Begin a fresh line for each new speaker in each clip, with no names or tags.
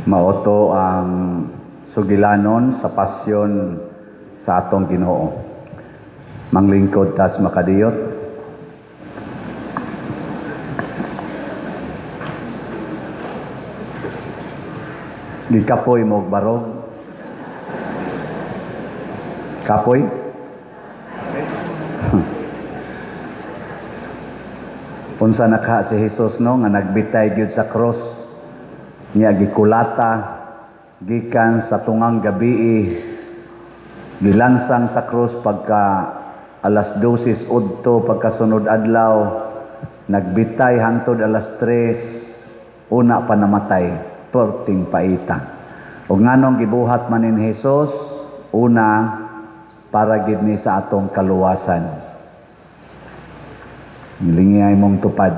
Mao to ang sugilanon sa pasyon sa atong Ginoo. Manglingkod tas makadiyot. Gikapoy mo og barog. Kapoy? Unsa na ka si Jesus, no, nga nagbitay gyud sa cross niya, gikulata gikan sa tungang gabii, gilansang sa cross pagka alas 12 udto pagkasunod adlaw, nagbitay hangtod alas 3, una pa namatay, perting paita. Ug nganong gibuhat man ni Jesus? Una, para gid ni sa atong kaluwasan. Lingiyay mong tupad.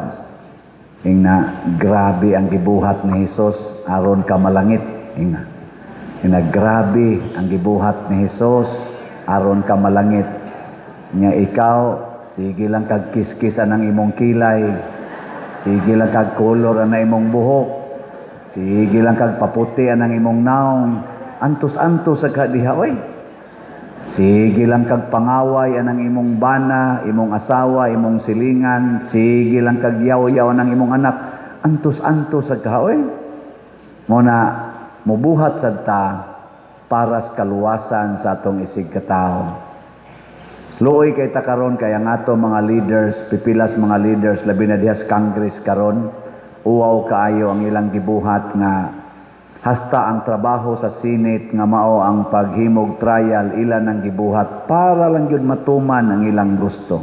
Ingna, grabe ang gibuhat ni Jesus aron ka malangit. Ingna. Ingna, grabe ang gibuhat ni Jesus aron ka malangit. Nya ikaw, sige lang kag kiskis ang imong kilay. Sige lang kag color ang imong buhok. Sige lang kag paputi ang imong naong. Antos-antos sa ka diha, oy. Sige lang kag pangaway anang imong bana, imong asawa, imong silingan, sige lang kag yaw-yaw anang imong anak. Antos-antos sa ka, oy. Mao na mubuhat sad ta para sa kaluwasan sa atong isig katawo. Luoy kay ta karon kay ang ato mga leaders, pipilas mga leaders, labi na diha sa Congress karon, uwaw kaayo ang ilang gibuhat nga hasta ang trabaho sa Senate nga mao ang paghimog trial, ilan ang gibuhat para lang gyud matuman ang ilang gusto.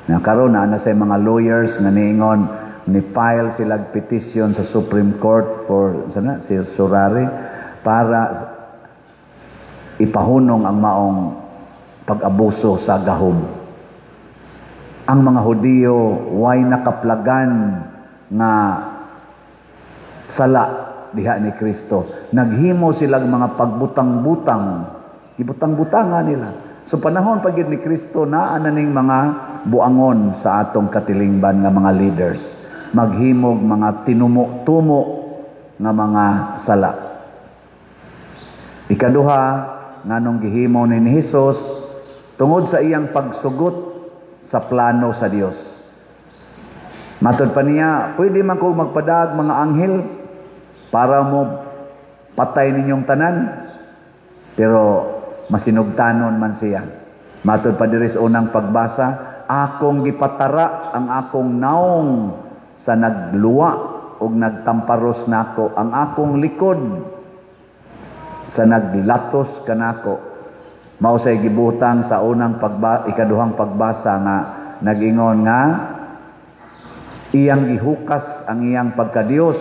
Na karon naa na say mga lawyers nga niingon ni file sila petition sa Supreme Court for sana certiorari para ipahunong ang maong pag-abuso sa gahom. Ang mga Hudiyo way nakaplagan nga sala diha ni Kristo. Naghimo silang mga pagbutang-butang, gibutang-butangan nila. So panahon pa gyud ni Kristo, naa na ning mga buangon sa atong katilingban nga mga leaders. Maghimog mga tinumo-tumo nga mga sala. Ikaduha, nganong gihimo ni Jesus? Tungod sa iyang pagsugot sa plano sa Dios. Matod pa niya, "Pwede man ko magpadag mga anghel para mo patay ninyong tanan." Pero masinugtanon man siya. Matod pa diri sa unang pagbasa, "Akong gipatara ang akong naong sa nagluwa ug nagtamparos nako, ang akong likod sa naglatos kanako." Mao say gibutang sa unang ikaduhang pagbasa nga nag-ingon nga iyang gihukas ang iyang pagkadiyos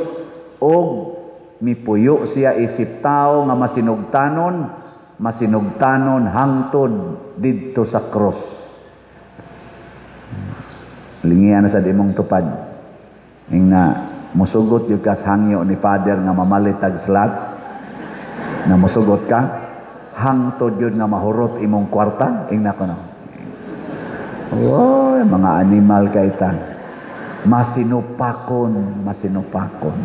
og mipuyo siya isip tao nga masinugtanon, masinugtanon hangtod didto sa cross. Lingian na sa imong tupad. Ingna, musugot yung kas hangyo ni Father nga mamalit ag slot na musugot ka hangtod yun nga mahurot imong kwarta. Ingna ko no. Oh, mga animal kay ta. Masinupakon, masinupakon.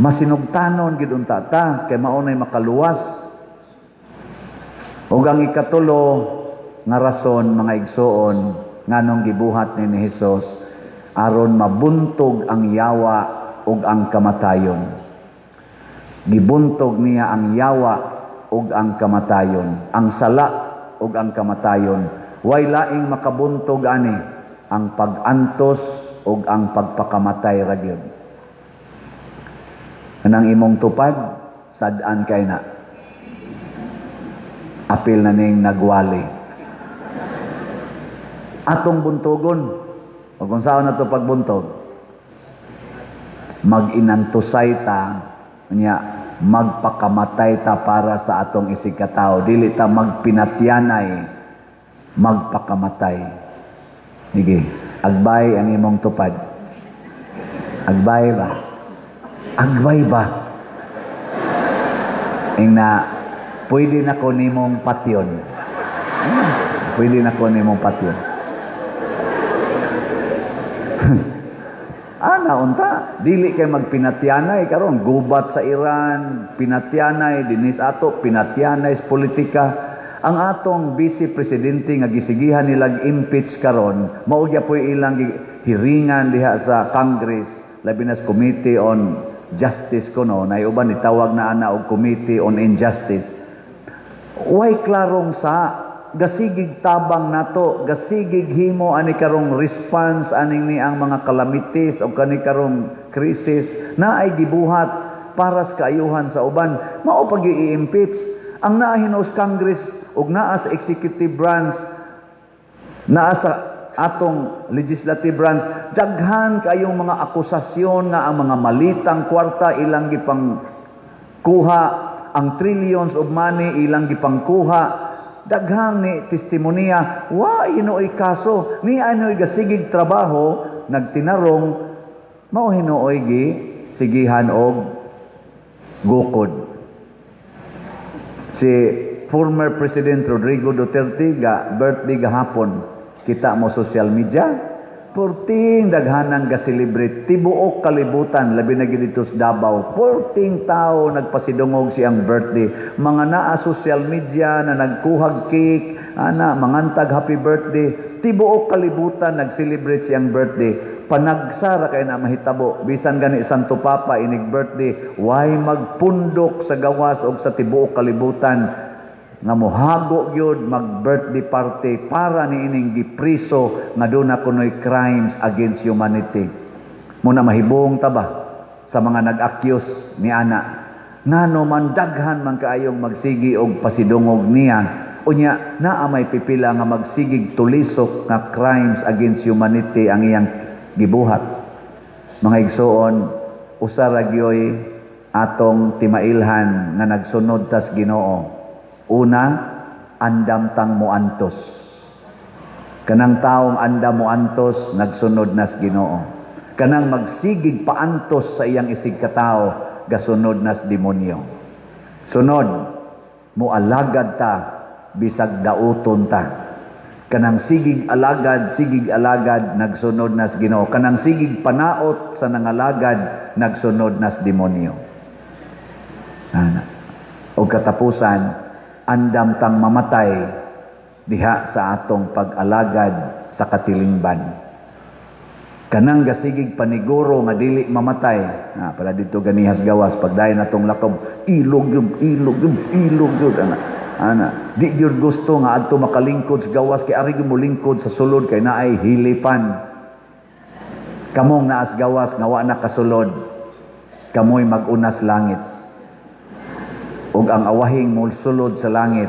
Masinugtanon gid unta ta kay mao nay makaluwas. Ug ang ikatulo nga rason, mga igsoon, nganong gibuhat ni Hesus, aron mabuntog ang yawa ug ang kamatayon. Gibuntog niya ang yawa ug ang kamatayon, ang sala ug ang kamatayon. Way laing makabuntog ani, ang pag-antos ug ang pagpakamatay ra gyud. Anang imong tupad, sad-an kay na. Apil na ning nagwali. Atong buntogon. O kung saan na to pagbuntog, mag-inantusay ta, nya magpakamatay ta para sa atong isig katao. Dili ta magpinatyanay, magpakamatay. Sige, agbay ang imong tupad. Agbay ba? Agbay ba? Ingna, pwede na ko nimong patyon. Pwede na ko nimong patyon. Ana unta, dili kay magpinatyanay karon gubat sa Iran, pinatyanay dinis ato, pinatyanay sa politika. Ang atong vice presidente nga gisigihan nilag impeach karon, mao gyapoy ilang hiringan diha sa Congress, labi na sa Committee on Justice kuno, na uban itawag na ana og Committee on Injustice. Way klarong sa gasigig tabang nato, gasigig himo ani karong response aning ni ang mga calamities o kani karong krisis na ay gibuhat para sa kaayuhan sa uban. Mao pag i-impeach ang naa hinuos Congress ug naa sa executive branch, naa sa atong legislative branch, daghan kayong mga akusasyon nga ang mga malitang kwarta ilang gipang kuha, ang trillions of money ilang gipangkuha. Daghang ni testimonya, wa hinuoy kaso ni anoy gasigig trabaho nagtinarong, mao hinuoy gi sigihan og gukod. Si former President Rodrigo Duterte ga birthday gahapon. Kita mo social media, perting daghanang ga-celebrate tibuok kalibutan, labi na gid dito sa Davao. Perting tao nagpasidungog siyang birthday. Mga naa social media na nagkuhag cake ana, mangantag happy birthday. Tibuok kalibutan nag-celebrate siyang birthday. Panagsa ra kay na mahitabo. Bisan gani Santo Papa inig birthday, way magpundok sa gawas og sa tibuok kalibutan nga mohago gyud mag birthday party para ni ining gipriso nga duna kunoy crimes against humanity. Muna mahibong ta ba sa mga nag-accuse ni ana? Ngano man daghan man kaayong magsigi og pasidungog niya, unya naa may pipila nga magsigig tulisok nga crimes against humanity ang iyang gibuhat? Mga igsoon, usa ra gyoy atong timailhan nga nagsunod tas Ginoo. Una, andam tang muantos. Kanang taong andam muantos, nagsunod nas Ginoo. Kanang magsigig paantos sa iyang isig katao, gasunod nas demonyo. Sunod, mualagad ta bisag dauton ta. Kanang sigig alagad, nagsunod nas Ginoo. Kanang sigig panaot sa nangalagad, nagsunod nas demonyo. Ana. O katapusan, andam tang mamatay diha sa atong pag-alagad sa katilingban. Kanang gasigig paniguro nga dili mamatay. Ah, para dito ganihas gawas pagdayon natong lakob, ilog yun, ilog yun, ilog yun ana. Ana, di gyud gusto nga adto makalingkod sa gawas kay ari gyud mo lingkod sa sulod kay naay hilipan. Kamong naas gawas nga wa na kasulod, kamoy mag-unas langit. Ug ang awahing mosulod sa langit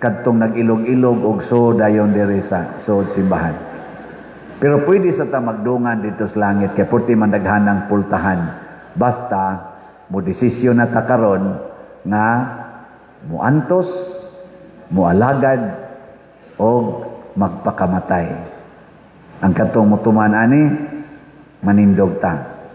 kadtong nag-ilog-ilog og so dayon diri sa sod simbahan. Pero pwede sa ta magdungan dito sa langit kay purti man daghanang pultahan. Basta mo desisyon na ta karon nga muantos, mualagad og magpakamatay. Ang katong mutuman ani, manindog ta.